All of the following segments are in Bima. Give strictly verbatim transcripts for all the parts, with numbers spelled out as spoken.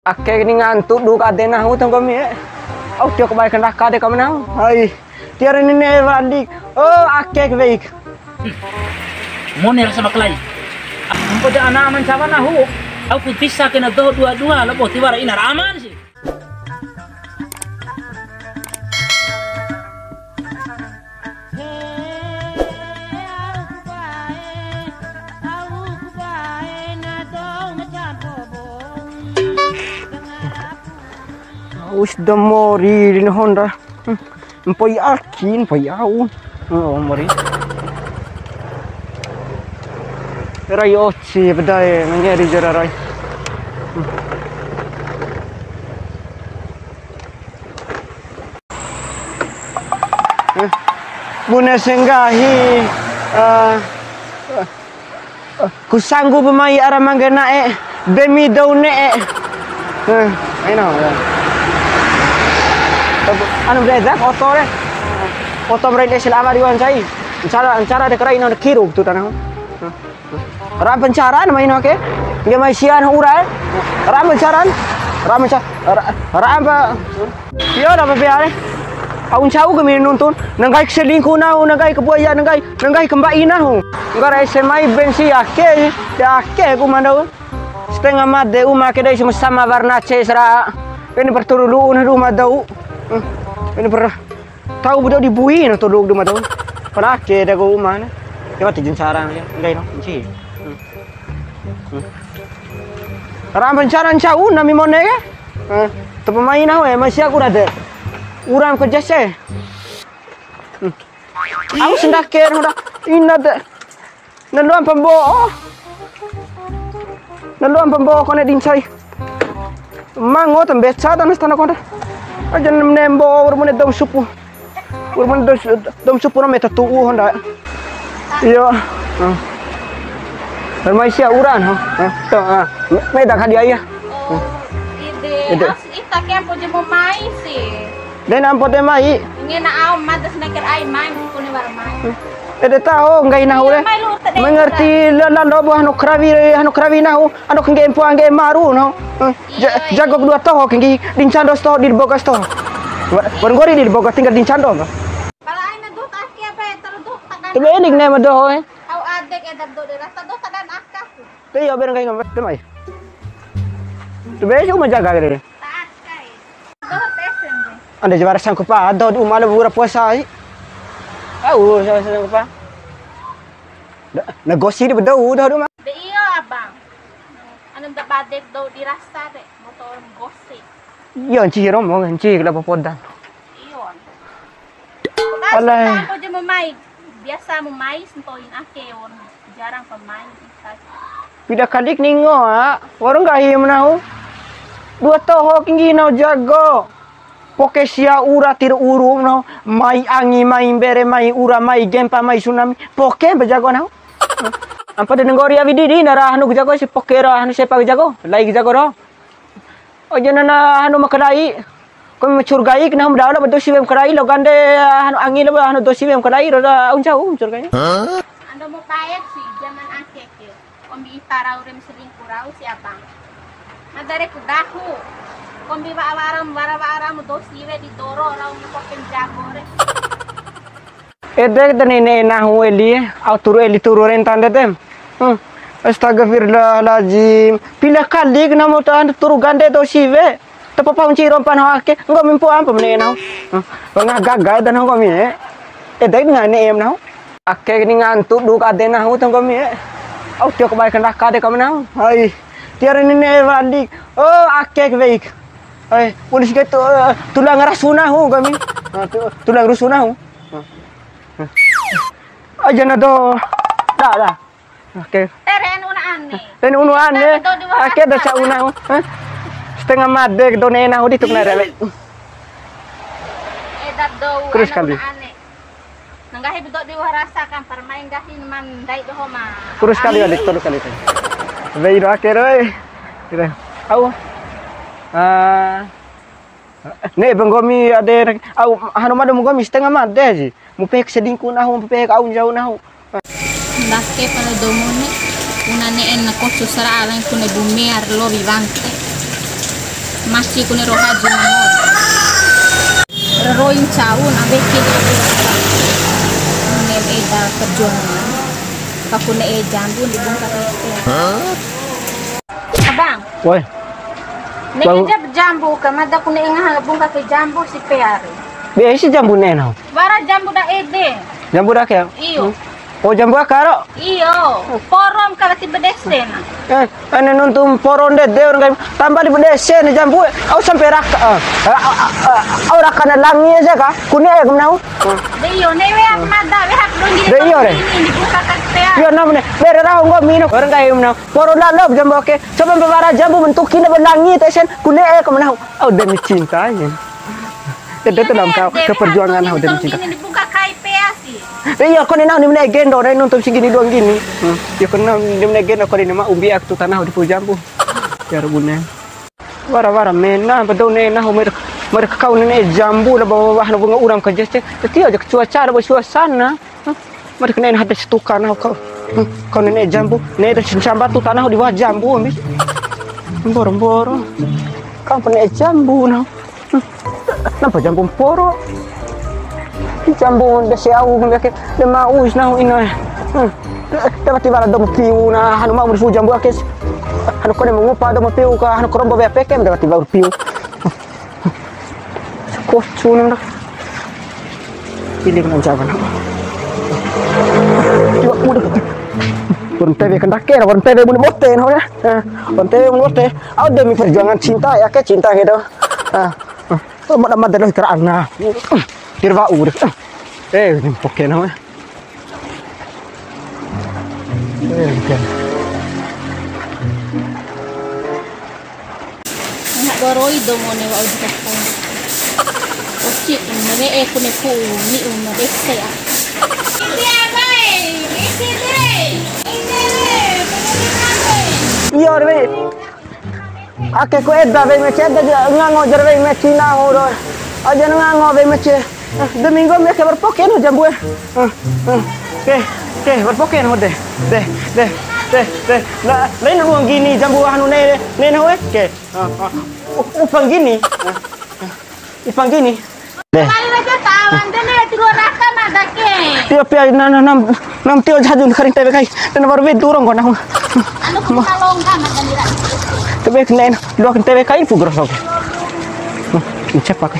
Ake ni ngantu duk ade nahu tonggo mi e. Au tio kabai kandaka de kamnau. Hai. Tiara ni ne wandi. Oh, ake ke baik. Mone rasa makalai. Ampo de ana aman sama nahu. Au ku tisa kena doho dua-dua, labo tiwara ina ra aman si. Aus da mori di honda. Hmm. Mpoi aki, mpoi au. Oh, mori. Rai oci, bedae, mangeri jara rai. Hmm. Eh, bune senggahi, eh, ku sanggup mai ara mangge na'e, bemi dou ne'e. Eh, aina, ya. Anu, beda, oto re. Oto bere desi lama di wancai. Ncara, ncara de kerai no kiru tu tanah. Eh. Ra pancaran mai no ke. Dia mai sian ura. Ra pancaran. Ra panca-, ra, ra apa? Yo da bebe are. Au ncau ke mi nuntun. Nanggai selingkuh nahu, nanggai kebuaya, nanggai, nanggai kembai nahu. Nggara S M A bensi ake, ya ake ku mandau. Setengah made uma ke dai sama, sama warna C sera. Ini perturu lu rumah dau. Hmm. Ini per Tau bedo di bui na todok duma tau. Pala ake da ko uma na. Ya mati jin sarang ya. Nggahi no. Nci. Hmm. Hmm. Ramban saran cau nami mone ke. Eh, tu pemain au e, masih aku rade. Urang kerja se. Hmm. Au sendake no da. Ina de. Na loa mpa mbo'o. Na loa mpa mbo'o kone di ncai. Mango ta mbeca ta na stana konda. Aja nem nem mbo'o wa'ur mone dou supu. Wa'ur mone dou su-, dou supu na meta tu'u honda. Iyo. Hmm. Permai sia uran, ha. Ha. Tuh, ha. Me-, meda ka dia iya. Oh, ide. Ide. Ita ke ampo je mo mai si. Den ampo te mai. Ngena au mada snaker ai mai, kune wara mai. Ede taho nggahi nahu re. Mai lu tede. Mengerti la, la, lo buah hanu karawi, hanu karawi nahu, anu kengge empo angge maru no. Eh, ja-, iya, iya. Jago kedua toho kengge di ncando toho di bogas toho. Wa-, wan gori di bogas tinggal di ncando. Pala ai na duh ta ake apa ya, terus duh tak. Tebe edik ne ma doho e. Au adek eda do de rasa duh tak dan akak. Te iyo, ber nggahi ngam, te mai. Tebe si uma jaga gede. Ande jawara sanggup ado di uma la bura puasa ai. Au, sa-, sanggup pa. Na gosi di bedau dah di uma. De iyo, Abang. Anu da badek dou di rasa de, motor gosi. Iyo, ncihi romo, ncihi kala popodan. Iyo. Alai. Aku je mau mai. Biasa mu mai sentoin ake, wa'ur jarang pa mai ita. Pida kalik ningo, ha? Wa'ur nggahi mu nahu. Dua toho kengge nahu jago. Poke sia ura tiru uru mu nahu. Mai angi, mai mbere, mai ura, mai gempa, mai tsunami. Poke mpa jago nahu. Ampo de nggori awi didi, na ra hanu jago si poke ra hanu sepa jago. Lai jago ro. Oje nana hanu makalai. Ko ma curgai kena hum dau la ba dosi wem kalai lo gande hanu angi lo ba hanu dosi wem kalai ro da au ncau curgai. Ando mau paek sih zaman ake ke. Kombi ita rau re ma selingkuh rau si abang. Madare ku dahu. Kombi wa awaram wara wa aram dosi we di doro rau ngepoken jago re. Ede de ne'e nahu eli, au turu eli turu renta ndede. Hmm. Astagfirullahaladzim. Pila kali kena mu tahan turu gande to siwe. Tapa pau nciro mpa nahu ake, nggomi mpo ampo mene nahu. Hmm. Panga gaga dan nggomi e. Ede dengan ne'e nahu. Ake ni ngantu duk ade nahu to nggomi e. Au tio kabai kandaka de kam nahu. Hai. Tiara ni ne'e wandi. Oh, ake ke baik. Hai, polisi ke tu, eh, tulang rasu nahu nggomi. Ah, tu-, tulang rusu nahu. Aja na do. Da, da. Oke. Teren una ane. Teren una ane. Ake da cau nahu. Hah? Setengah made do ne'e nahu di tuk na rewe. Eda do. Terus kali. Nanggahi bedo di wara rasa kan, permai nggahi man ndai doho ma. Terus kali, adik, terus kali. Wei do ake roi. Gitu. Au. Ah. Ne'e ba nggomi ade, au, hanu mada nggomi setengah made aji. Mu pehek selingkuh nahu, mu pehek au ncau nahu. Ndake pala dou mone, una ne'e na kocu sara'a lain kune bumea ra lowi wangke. Maci kune roha jumamon. Reroi ncau na weki na weki. Ne'e eda perjuangan. Pakune e jambu di bungka tete. Abang. Woi. Ne'e Bau- eda jambu ka mada kune ngaha bungka ke jambu si peare. Be si jambu ne'e nahu. Wara jambu da ede. Jambu da ke? Iyo. Hmm. Oh, jambu aka ro? Iyo, porom kala ti bedese na. Eh, ane nuntu poro ndede orang kai tamba di bedese ni jambu. Au sampe raka. Eh, au, au, au, au raka na langi aja ka. Kuni aja kemnau. De iyo, ne we mada, we hak dong gini. De iyo, re. Ini dibuka ka pea. Iyo, namne. Bere raho nggo mino. Orang kai kemnau. Poro lalo jambu oke. Coba mbawara jambu bentuk kina belangi tesen. Kuni aja kemnau. Oh, demi cinta ya. Ede tuh dalam kau keperjuangan aku demi cinta. Ini dibuka kai pea sih. Iya, kone nahu ni mene gendo, re nuntu si gini doang gini. Hmm. Ya kone nahu ni mene gendo, kone nama umbi aku tuh tanah di Pulau Jambu. Ya, rebune. Wara-wara mena, bedau ne nahu mer, mer kau ne'e jambu, la bawa wah, bunga urang ka jeste. Tio aja cuaca, la bawa suasana. Hmm. Mer kene hade setuka nahu kau. Hmm. Kau ne'e jambu, ne'e da sincamba tuh tanah di bawah jambu, ambi. Mboro-mboro. Kau ne'e jambu nahu. Nampa jambu mporo. Jambu de seau, de mau is nahu ina. Hmm. Tiba-tiba la domo piu na, hanu mau merifu jambu ake. Hanu kone mengupa domo piu ka, hanu korombo be peke, tiba-tiba piu. Kocu nang dah. Ini kena ucapan. Tiba udah. Berhenti kendake, berhenti mun bote, no ya. Eh, berhenti mun bote. Au demi perjuangan cinta ya, ke cinta gitu. Ah. Mada-mada lohi kara'ana. Tirwa'u. Eh, ini poke nama. Eh, bukan. Anak doroi do mone wa'u di kampung. Oci, mene e kune pu ni uma desa ya. Iya, Dewi. Ake ku eda wei mece, eda ja ngango jar wei mece nahu ro. Aja ngango wei mece. Eh, dua minggu mece berpoke no jambu e. Eh, eh. Oke, oke, berpoke no de. De, de, de, de. La, lain ruang gini jambu anu ne, ne nahu e. Oke. Ah, ah. U-, upang gini. Ah, ah. Upang gini. De. Kali raja tawan de ne, tiga raka mada ke. Tio pia na, na, nam, nam tio jaju karing tewe kai. Dan baru be durung kona. Anu kita longga mada nira. Tebe kena dua kena tewe kai pu gros oke. Ini cepak.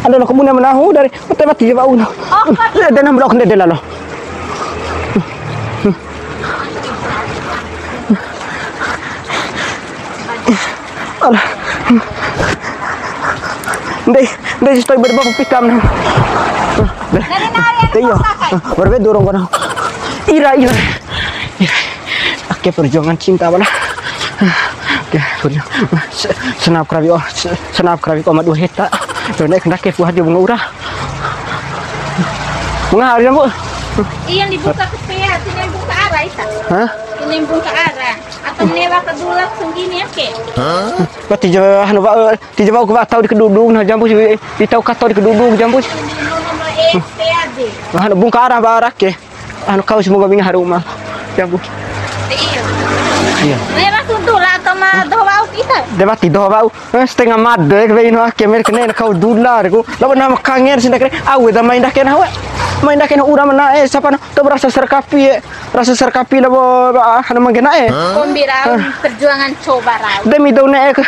Ando lo kemuna menahu dari. Ute mati je bau no. Oh, de nam blok de lalo. Alah. Ndei, ndei si to'i berba pikam na. Dari nari ada. Iya. Berbe dorong kono. Ira, ira. Ira. Ake perjuangan cinta bala. Oke, punya. Se-, senap karawi, oh, se-, senap karawi ko ama dua heta. Done kena ke puha dia bunga ura. Bunga hari, Bu. Iya, dibuka ke pea, sini buka arah, Isa. Hah? Sini buka arah. Atau newa kedulak sendiri, oke. Hah? Berarti jawab, anu, Pak, eh, ti jawab ke tau di kedudung, nah, jambu si, di tau katau di kedudung, jambu si. Ini nomor S T A D. Nah, anu, bungka arah barak ke. Anu, kau semoga minga harum, ah. Jambu. Iya. Iya. Newa kedulak atau ma doho wa'u kita? De mati doho wa'u. Eh, setengah made ke, ino ake mer kene kau dula ku. Lawan nama kanger sinda kene. Awe da main dah kena, we. Main dah kena ura mana, eh, siapa na? Tuh rasa serkapi, eh. Rasa serkapi lah, bo, ah, nama kena, eh. Kombi rau perjuangan coba rau. Demi dou ne'e ke,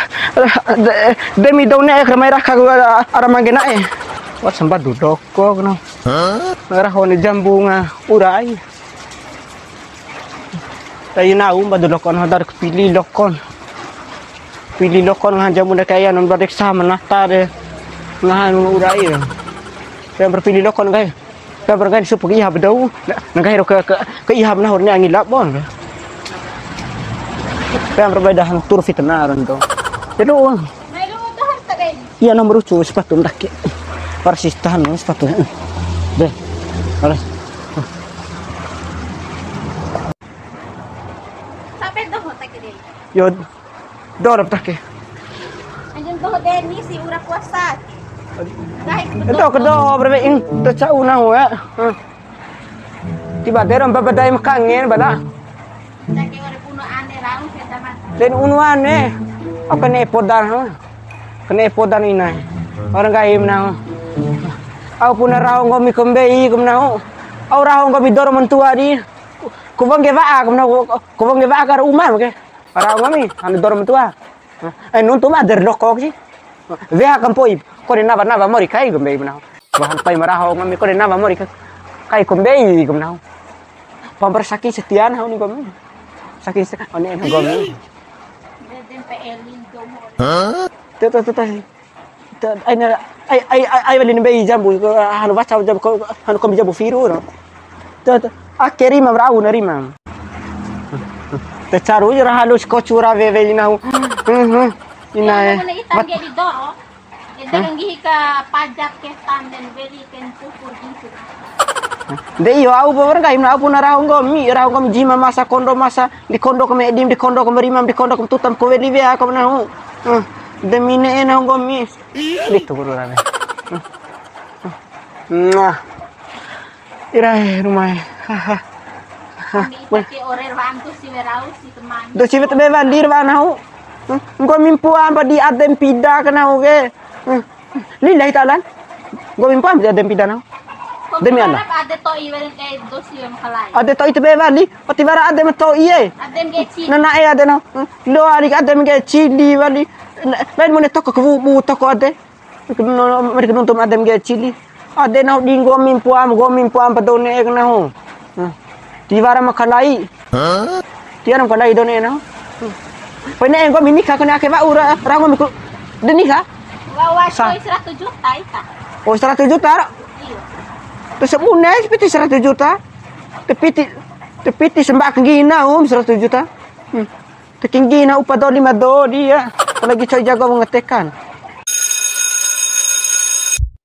de-, demi dou ne'e ke mai raka ku ara, ara mangge na'e. Wah, sempat duduk kok, no. Hah? Raho ni jambu nga urai. Tai nau mba duduk kon hadar pili lokon. Pili lokon ngaha jambu de kaya non badek sa menata de. Ngaha urai. Yang berpili lokon kai. Pea mpa nggahi supu ke iha ba dou, na, na nggahi ro ke, ke, ke iha ba nahu ni angi labon. Pea mpa bai dahan tur fitna ron to. Jadi uang. Iya, nomor lucu sepatu ndake. Persis tahan sepatu. Deh. Alas. Sampai doho ta ke dei. Yo, doho ta ke. Anjing doho deni si ura puasa. Doho ke doho berbe ing te cau nahu ya. Tiba dero mbaba dai makangen bala. Ndake ore puno ande rau ke tamat. Den unuan e. Au kane podan ho. Kane podan ina. Orang gaim nahu. Au puna raho nggomi kambei kum nahu. Au raho nggomi doro mentua di. Ku bangge wa'a kum nahu. Ku bangge wa'a kar umam ke. Raho nggomi anu doro mentua. Eh, nuntu ma der dokok si. Weha kampoi. Kone nawa-nawa mori kai kambei kum nahu. Bahan pai maraho nggomi kone nawa mori kai kambei kum nahu. Pamper saking setia nahu ni nggomi. Saking se-, one nahu nggomi. Tuh, tuh, tuh, tuh. Tuh, aina, ai, ai, ai, ai, wali mbei jambu, ko, hanu baca jambu, ko, hanu kombi jambu firu, no. Tuh, tuh. Ake rima, rau na rima. Te caru ja ra halus ko cura wewe inahu. Hmm, hmm. Inae. Ita ngge di doro. Ede nggihi ka pajak ke tanden weli ken pupur gitu. De iyo, au bawar nggahi na, au puna raho nggomi, raho nggomi jima masa kondo masa, di kondo ke medim, di kondo ke merimam, di kondo ke tutam, ko weli wea ka nahu. Hmm. Demi ne'e nahu nggomi. Di turu rame. Hmm. Nah. Irae, rumae. Ha, ha. Ha. Ambil pakai orer wantu si werau si teman. Do siwe tabe wali ra nahu. Hmm? Nggomi mpua mpa di adem pida ka nahu ke. Hmm. Lillahi ta'ala. Nggomi mpua mpa di adem pida nahu. Demi Allah. Ade to'i weren, eh, do siwe makalai. Ade to'i tabe wali. Wati wara adem to'i e. Adem geci. Nana e ade nahu. Hmm. Lo ari adem geci di wali. Lain mone toko ke wubu toko ade. Mari nuntu adem ngge cili. Ade nahu di nggomi mpuam, nggomi mpuam pa dou ne'e ka nahu. Nah. Tiwara makalai. Tiwara makalai dou ne'e nahu. Pai ne'e nggomi nika kone ake wa'u ra, ra nggomi ku. De nika? Wawa. Sa- soi seratus juta ita. Oh, seratus juta ra? Iya. Terus sabune piti seratus juta. Te piti, te piti sembak nggina um seratus juta. Hmm. Te kenggi na upa doli ma dodi ya. Apalagi co'i jago mengetekan.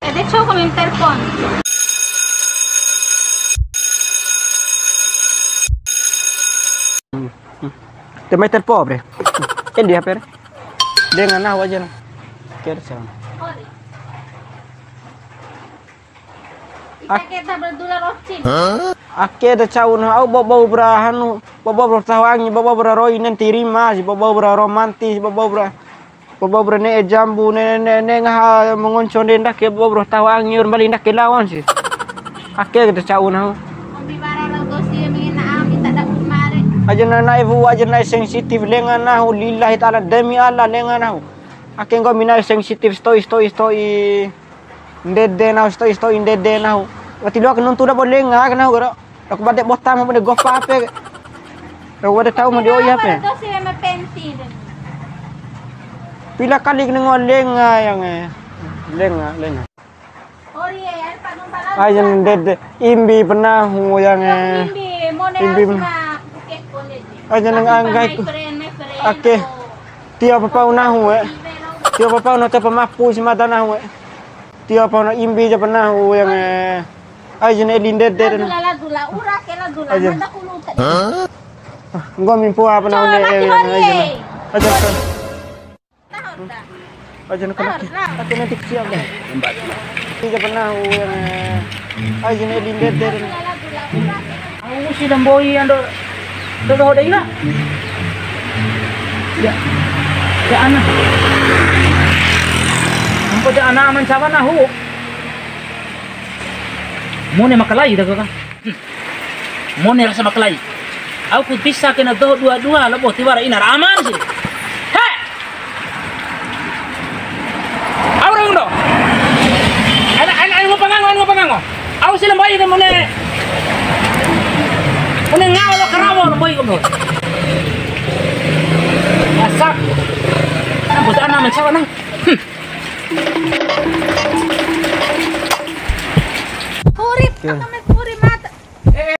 Ede coba komen telepon. Te mai telepon, bre. Endi H P re. Dengan nahu aja na. Kira siapa? Ita ke ta berdua rocin. Ake ta cau na au bau-bau bra hanu, bau-bau bra tahu angi, bau-bau bra roi nen tiri mas, bau-bau bra romantis, bau-bau bra, bau-bau bra ne'e jambu, ne'e, ne'e, ne'e ngaha ma ngonco ndenda ke bau-bau bra tahu angi, ur mbali ndake lawan si. Ake ta cau na. Kombi wara lao gosi mengena ami tak dapat mare. Aja na na'e wu, aja na'e sensitif lenga nahu, lillahi ta'ala, demi Allah lenga nahu. Ake nggomi na'e sensitif, sato'i, sato'i, sato'i. Ndede nahu, sato'i, sato'i, ndede nahu. Wati loa ke nuntu labo lenga ke nahu karo. Laku bade bota ma bade gopa ape. Laku bade tau ma di oi ape. Dosi ma pensi de. Pila kali ke ngoa lenga yang, eh. Lenga, lenga. Ori, eh, ari pa numpa lagi. Aja ndede, imbi pa nahu yang, eh. Imbi, mone. Imbi harus ma. Aja nang anggai ku. Ake. Tio pa pau nahu, eh. Tio pa pau nahu, tio pa mapu si mada nahu, eh. Tio pa na imbi ja pa nahu yang, eh, ai jene eli ndede. Dula, dula, ura ke la dula. Aja. Manda kulu tadi. Nggomi mpua pa nahu ne, eh, yang, ai jene. Aja. Aja na kena. Aja nanti kecil deh. Ija pa nahu yang, eh, ai jene eli ndede. Au si damboi ando. Dodo hoda ina. Ya. Ya ana. Ampo ja ana aman sawa nahu. Mone makalai dago ka. Hmm. Mone rasa makalai. Au ku bisa kena doho dua-dua labo tiwara ina ra aman si. He! Au ra undo. Aina, aina, aina, ngopa ngango, aina, ngopa ngango. Au si lembai de mone. Mone ngao lo karawo lembai ko. Masak. Nah, buta ana mencawa nang. Hmm. Hurip, oke. Kami